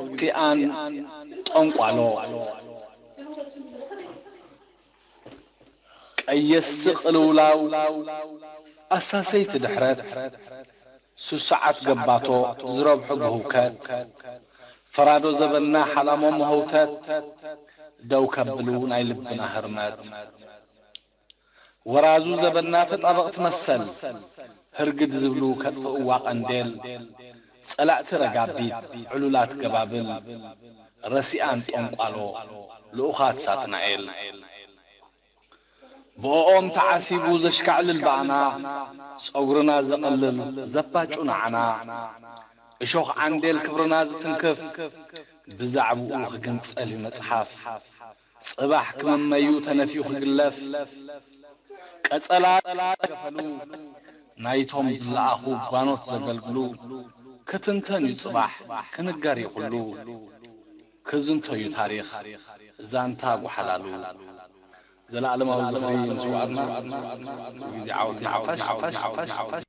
ርሲኣን ጠንቋሎ ቀየስቲ ቅልውላው ኣሳሰይቲ ድሕረት ሱስዓት ገባቶ ዝረብሑ ብህውከት ፈራዶ ዘበና ሓላሞም መህውተት ደው ከብሉ ናይ ልብና ህርመት ወራዙ ዘበና ተጣበቕቲ መሰል ህርግድ ዝብሉ ከጥፍእዋ ቀንዴል ጸላእቲ ረጋቢት ዕሉላት ገባብል ረሲኣን ጠንቋሎ ልኡኻት ሳጥናኤል ብኦኦም ተዓሲቡ ዘሽካዕልል ባእና ጸጉርና ዘቐልል ዘባጩ ንዓና እሾኽ ዓንዴል ክብርና ዝትንክፍ ብዛዕብኡ ክግንጸል እዩ መጽሓፍ ጽባሕ ክምመዩ ተነፊዩ ክግለፍ ቀጸላ ገፈሉ ናይቶም ዝለኣኹ ጓኖት ዘገልግሉ ክትንተን እዩ ጽባሕ ክንገር እዩ ኩሉ ክዝንቶ እዩ ታሪኽ ዛንታ ጓሓላሉ ዘላለማዊ ዝኽሪ ንስዋኣትና ግዜ ዓወት ንሓፋሽ